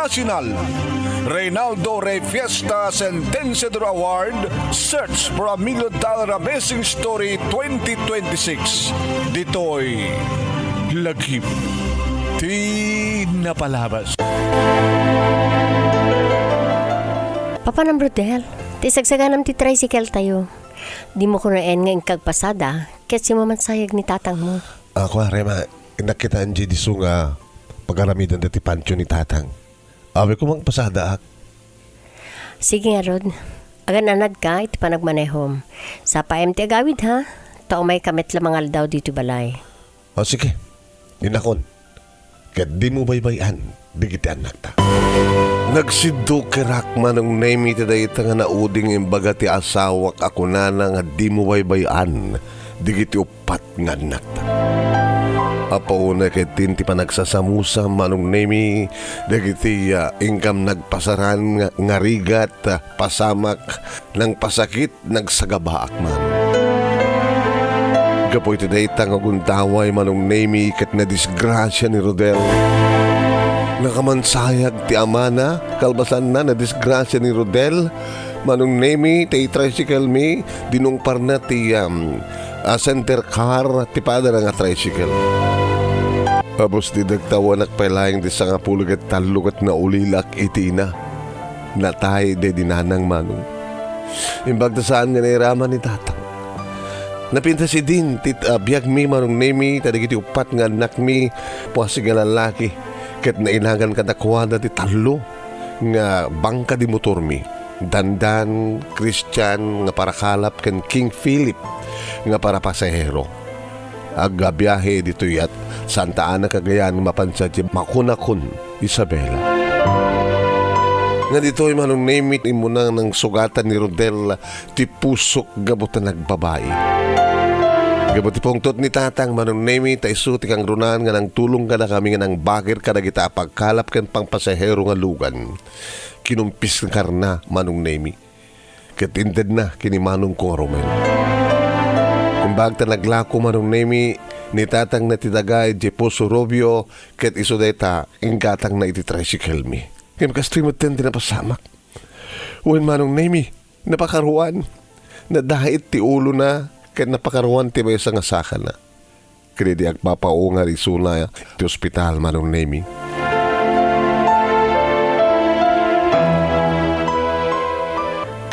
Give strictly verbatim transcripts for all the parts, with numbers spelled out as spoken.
National, Reynaldo Rey Fiesta Sentenciador Award, Search for a Million Dollar Amazing Story twenty twenty-six. Ditoy, lagip ti napalabas. Papanam, Rodel, ti sagsaganam ti tricycle tayo. Dimo kunaen nga inkagpasada, ket simamansayag ni tatangmo. Ako, Rema, nakita Angie diso nga pagaramiden dati Pancho ni tatang. Awi ko mangpasadaak. Sige ngarud. Agan-anadka iti panagmanehom. Sapaem ti agawid, ha? Ta umayka met la mangaldaw ditoy balay. O, sige. Inakon. Ket dimo baybay-an dagiti annakta. Nagsiddo kerak, Manong Nemi, ti dayta nga nauding imbaga ti asawak a kunana nga dimo baybay-an dagiti uppat nga annakta. Apo, unay ket ti, ti panagsasamusa, Manong Nemi, dagiti, ah, inkam nagpasaran nga, nga rigat, ah, pasamak, nangpasakit, nagsagabaak man. Gapu iti dayta nga gundaway, Manong Nemi, ket nadisgrasia ni Rodel. Nakamansayag ti amana, kalpasanna, nadisgrasia ni Rodel, Manong Nemi, ti tricycle mi, dinungparna ti, um, a center car, ti padana nga tricycle. Apos di dagtawanak pay laeng ti sangapulo ket tallo ket naulilak iti ina. Natay daydi nanang, Manong. Imbag ta saan nga nairaman ni tatang. Napintas idin ti, ah, biagmi, Manong Nemi, ta dagiti uppat nga annakmi, puasig nga lallaki, ket nainagan kadakuada ti tallo nga bangka di motormi. Dandan, Christian nga parakalap, ken King Philip nga parapasahero. Agbiahe ditoy at Santa Ana, Cagayan, mapan sadiay Maconacon, Isabela. Nga ditoy, Manong Nemi, immuna nga nangsugatan ni Rodel ti pusok gapu ta nagbabai. Gapu ti pungtot ni tatang, Manong Nemi, ta isu ti kangrunaan nga nangtulong kadakami nga nangbakir kadagita a pagkalap ken pangpasahero nga lugan. Kinumpiskarna, Manong Nemi. Ket intedna ken ni manongko nga Romel. Imbag ta naglako, Manong Nemi, ni tatangna ti daga idiay Poso Rubio, ket isu dayta inggatangna iti tricycle mi. Ngem kastoy metten ti napasamak. Wen, Manong Nemi, napakaruan. Nadait ti ulona, ket napakaruan ti maysa nga sakana. Ket idi agpapaungar isuna ti ospital, Manong Nemi.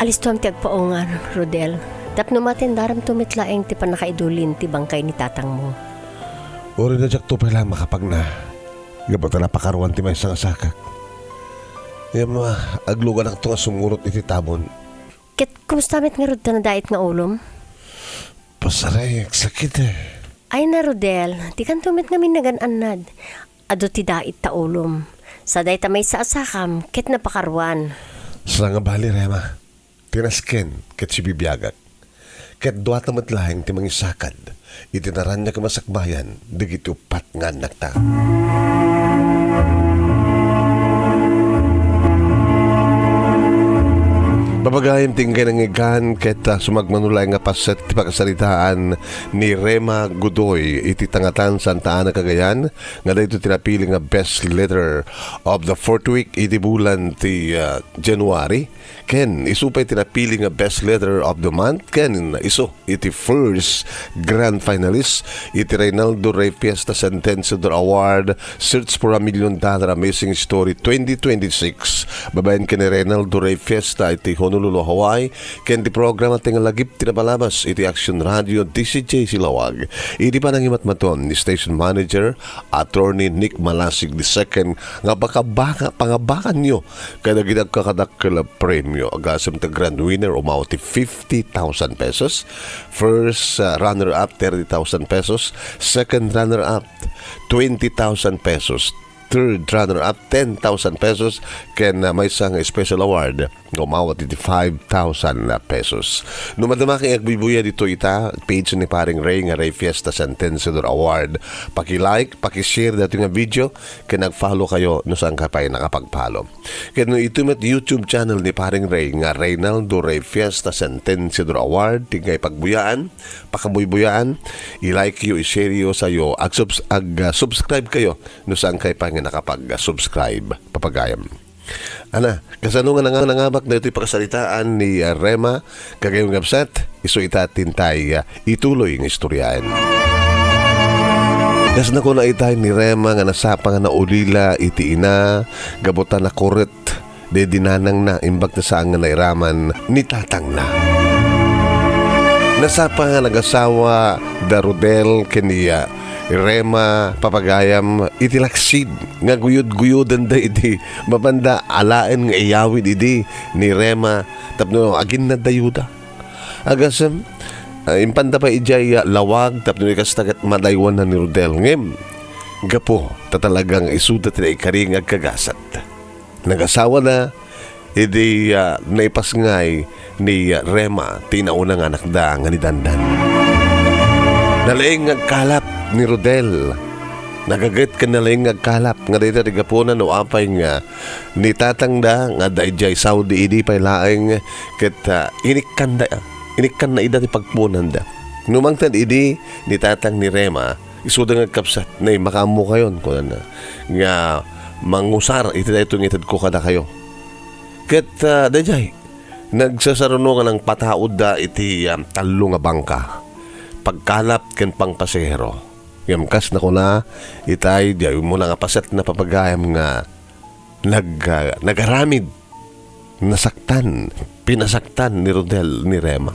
Alistuam ti agpaungar, Rodel. Tapno matendaramto met laeng ti pannakaidulin ti bangkay ni tatangmo. Uray na diakto pay la makapagna. Gapu ta napakaruan ti maysa nga sakak. Ngem, ah, agluganakto nga sumurot iti tabon. Ket kumusta met ngarud ta nadait nga ulom? Pasaray, agsakit, eh. Ay na, Rodel, dikanto met ngamin nagan-annad. Adu ti dait ta ulom. Sa dayta maysa a sakam, ket napakaruan. Saan nga bali, Rema. Ti nasken, ket sibibiagak. Ket duata met laeng ti mangisakad iti naraniag a masakbayan dagiti uppat nga annakta. Babagaem ti inggay nangigan ket, ah, sumagmamano laeng nga paset ti pakasaritaan ni Rema Godoy iti Tangatan, Santa Ana, Cagayan, nga daytoy ti napili nga best letter of the fourth week iti bulan ti, ah, January. Ken isu pay ti napili nga Best Letter of the Month, ken isu iti first grand finalist iti Reynaldo Rey Fiesta Sentenciador Award, Search for a Million Dollar Amazing Story twenty twenty-six, babaen ken ni Reynaldo Rey Fiesta iti Honolulu, Hawaii, ken ti programa ti nga lagip ti napalabas iti Action Radio D C J Silawag. Iti panangimatmaton ni Station Manager, Attorney Nick Malasig the second, nga baka-baka, pangabakanyo kadagiti agkakadakkel a premio. Agasem ti grand winner, umawat ti fifty thousand pesos. First, uh, runner-up, thirty thousand pesos. Second runner-up, twenty thousand pesos. Third runner-up, ten thousand pesos. Ken, uh, maysa nga special award nga umawat iti five thousand pesos. No madamaka nga agbuybuya ditoy ita page ni Paring Ray nga Ray Fiesta Sentenciador Award, paki-like, paki-share daytoy nga video, ken ag-follow kayo no saankayo pay nakapag-follow. Ken no ito met YouTube channel ni Paring Ray nga Reynaldo Ray Fiesta Sentenciador Award, ti nga ipagbuyaan, pakabuybuyaan, i-like yo, i-share yo sayo, ag-subs-, ag-, ah, subscribe kayo no saankayo pay nga nakapag-subscribe. Papagayam. Ana, kasano nga nanga-, nangabak daytoy pakasaritaan ni, ah, Rema? Kagayam nga absat, isu ita ti intay, ah, ituloy nga istoryaen. Kas nakuna itay ni Rema nga nasapa nga naulila iti ina, gapu ta nakuret daydi nanangna, imbag ta saan nga nairaman ni tatangna. Nasapa nga nagasawa da Rodel ken ni, ah, Rema, papagayam, iti laksid nga guyod-guyodanda iti mapanda alaen nga iyawid idi ni Rema tapno aginnadda Yuda. Agasem, ah, impanda pay idiay, ah, lawag tapno ikasta ket madaywanna ni Rodel. Ngem, gapu ta talaga nga isuda ti naikari nga agkagasat. Nagasawana idi, ah, naipasngay ni, ah, Rema ti nauna nga anakda nga ni Dandan. Nalaing nga agkalap ni Rodel. Nagaget ken nalaing nga agkalap nga dayta ti gapuna no apay nga ni tatangda nga adda idiay Saudi idi pay laeng ket, ah, inikkanda, inikkanna ida ti pagpunanda. No mangted idi ni tatang ni Rema, isuda nga agkabsat, "Nay, makaammokayon," kunana, "nga mangusar iti daytoy nga itedko kadakayo." Ket, ah, daydiay, nagsasaruno nga nangpataudda iti, ah, tallo nga bangka, pagkalap ken pangpasahero. Ngem kas nakuna, itay, diay umuna nga paset na papagayam nga nag-, ah, nagaramid, nasaktan, pinasaktan ni Rodel ni Rema.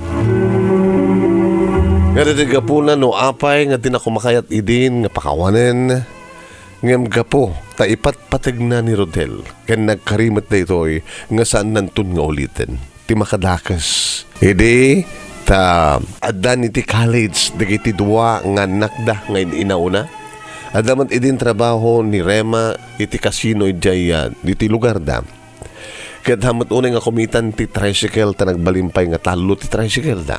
Nga daytoy gapuna no apay nga di na kumakayat idin nga pakawanen, ngem gapu ta ipatpategna ni Rodel, ken nagkari met daytoy nga saannanton nga uliten. Ti makadakes, idi ta addan iti college dagiti dua nga annakda nga in-inauna. Adda met idin trabaho ni Rema iti kasino idiay, ah, iti lugarda. Ket hamut unay nga kumitan ti tricycle ta nagbalin pay nga tallo ti tricycle da.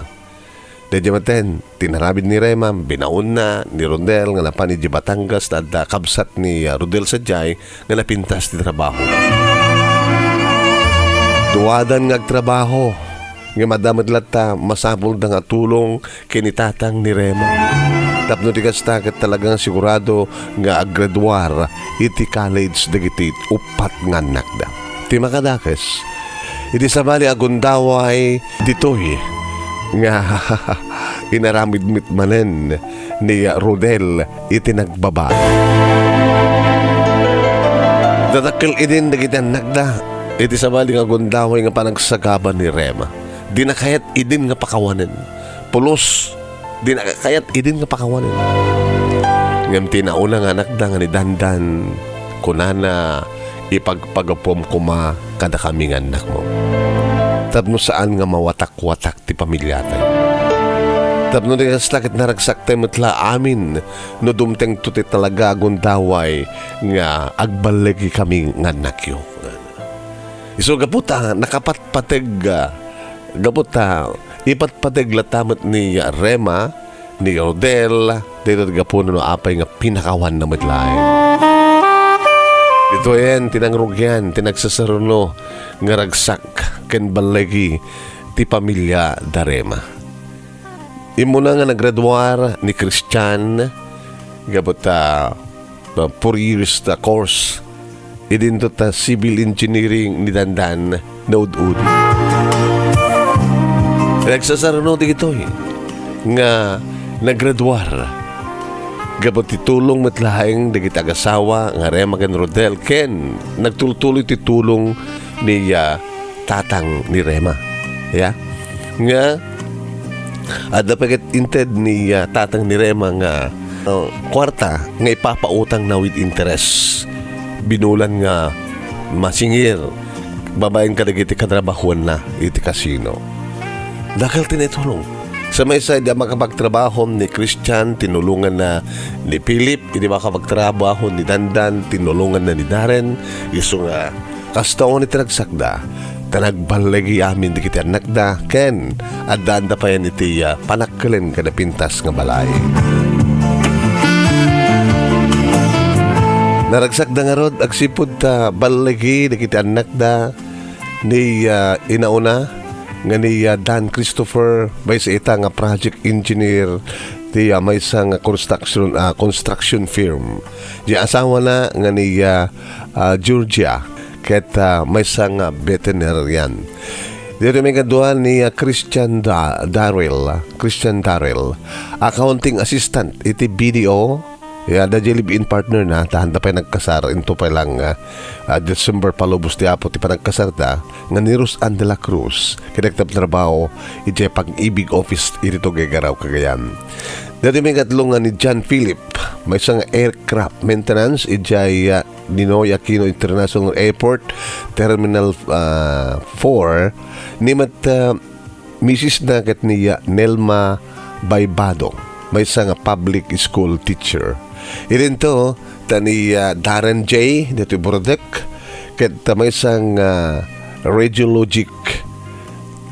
Daydiay maten, tinaramid ni Rema, binaonna ni Rodel nga napan idiay Batangas ta adda kabsat ni, ah, Rodel sadiay nga napintas ti trabaho. Duadan nga agtrabaho, ngem adda met latta masapulda nga tulong ken ni tatang ni Rema. Tapno ti kasta ket talagang sigurado nga aggraduar iti college dagiti uppat nga annakda. Ti makadakes, idi sabali a gundaway ditoy nga inaramid met manen ni Rodel iti nagbabain. Dadakkel idin dagiti annakda iti sabali nga gundaway nga panagsagaba ni Rema. Di na kayat idin nga pakawanen. Pulos, di na kayat idin nga pakawanen. Ngem ti nauna nga anakda nga ni Dandan, kunana, "Ipagpagapom koma kadakami nga annakmo. Tapno saan nga mawatak-watak ti pamiliatayo. Tapno di kasta ket naragsaktayo met la amin no dumtengto ti talaga a gundaway nga agballigi kami nga annakyo." Isu gapu ta nakapatpateg, ah, gapu ta ipatpateg latta met ni Rema, ni Rodel, daytoy gapuna no apay nga pinakawanna met laeng. Ditoyen ti nangrugian, ti nagsasaruno nga ragsak ken balligi ti pamilia da Rema. Immuna nga naggraduar ni Christian gapu ta, uh, four years ta course. Idinto ta civil engineering ni Dandan na ud-udi. Nagsasaruno dagitoy nga naggraduar gapu ti tulong met laeng dagiti agasawa nga Rema ken Rodel ken nagtultuloy ti tulong ni, ah, tatang ni Rema. Ya? Nga, adda pay ket inted ni, ah, tatang ni Rema nga, ah, kuarta nga ipapautangna with interest. Binulan nga masingir babaen kadagiti katrabahuanna iti kasino. Dakkel ti naitulong. Sa maysa idi a makapagtrabaho ni Christian, tinulonganna ni Philip. Idi makapagtrabaho ni Dandan, tinulonganna ni Darren. Isu nga kasta unay ti ragsakda, ta nagballigi amin dagiti annakda, ken addaanda payen iti, ah, panakkelen ken napintas nga balay. Naragsakda ngarud agsipud ta balligi dagiti annakda ni, ah, inauna nga ni, ah, Dan Christopher, maysa ita nga project engineer ti, ah, maysa nga construction, ah, construction firm. Di asawana nga ni, ah, ah, Georgia, ket, ah, maysa nga veterinarian. Ditoy maikadua ni, ah, Christian Da-, Darrell, ah, Christian Darrell, accounting assistant iti B D O. Ya, adda diay live-in partner na, ta haanda pay nagkasar, into pay lang, ah, ah, December palubos ti Apo ti panagkasarda, nga ni Rose Ann de la Cruz, ket nagtrabtrabaho idiay Pag-ibig Office iti Tuguegarao, Cagayan. Ditoy maikatlo nga ni John Philip, maysa nga aircraft maintenance idiay, ah, Ninoy Aquino International Airport, Terminal, ah, four, ni met, ah, misis na ket ni, ah, Nelma Baybado, maysa nga public school teacher. Idinto, ta ni, ah, Darren J. ditoy Borodec, ket, ah, maysa nga radiologic,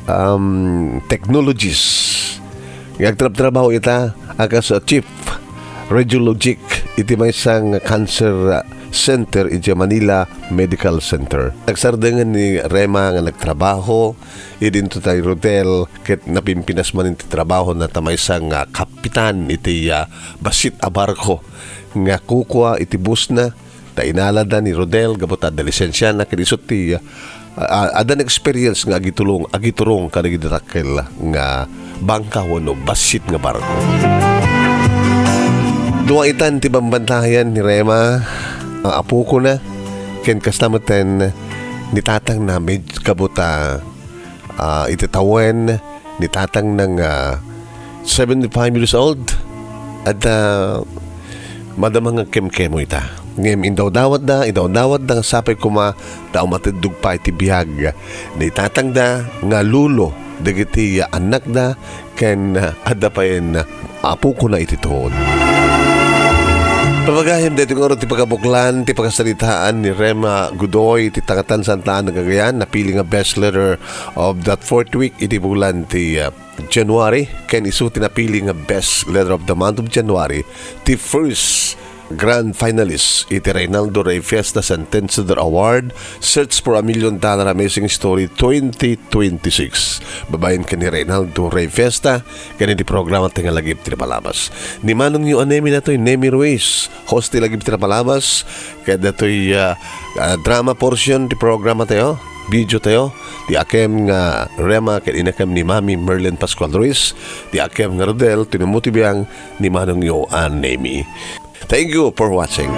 um, technologist. Nga agtrabtrabaho ita a kas chief radiologic iti maysa nga cancer, ah, center iti Manila Medical Center. Nagsardengen ni Rema nga nagtrabaho idinto tay Rodel ket napimpinas manen ti trabahona ta maysa nga kapitan iti, ah, bassit a barko nga kukua iti busna. Ta inalada ni Rodel gapu ta adda lisensiana ket isu ti, ah, ah, adda na experience nga agitulong, agiturong kadagiti dakkel nga bangka wenno bassit nga barko. Dua itan ti bambantayan ni Rema, ah, apokona, ken kasta metten ni tatangna med-, gapu ta, ah, iti tawen ni tatangna nga seventy-five years old, adda madama nga kemkemo ita. Ngem indawdawatda, indawdawatda nga sapay koma ta umateddog pay ti biag ni tatangda nga lolo dagiti annakda ken adda payen apokona iti tuod. Pagayam daytoy nga oro ti pagabuklan ti pakasaritaan ni Rema Godoy iti Tangatan Santa Ana, Cagayan, napili nga best letter of that fourth week iti bulan ti, uh, January, ken isu ti napili nga best letter of the month of January, ti first grand finalist iti Reynaldo Rey Fiesta Centennial Award, Search for a Million Dollar Amazing Story twenty twenty-six. Babaen ken ni Reynaldo Rey Fiesta, ken iti programa ti nga lagip ti napalabas. Ni Manong Yu a Nemi datoy, Nemi Ruiz, host ti lagip ti napalabas, ket datoy, ah, ah, drama portion ti programa tayo, video tayo, ti akem nga Rema ket inakem ni Mami Merlin Pascual Ruiz, ti akem nga Rodel, tinummo ti biang ni Manong Yu a Nemi. Thank you for watching.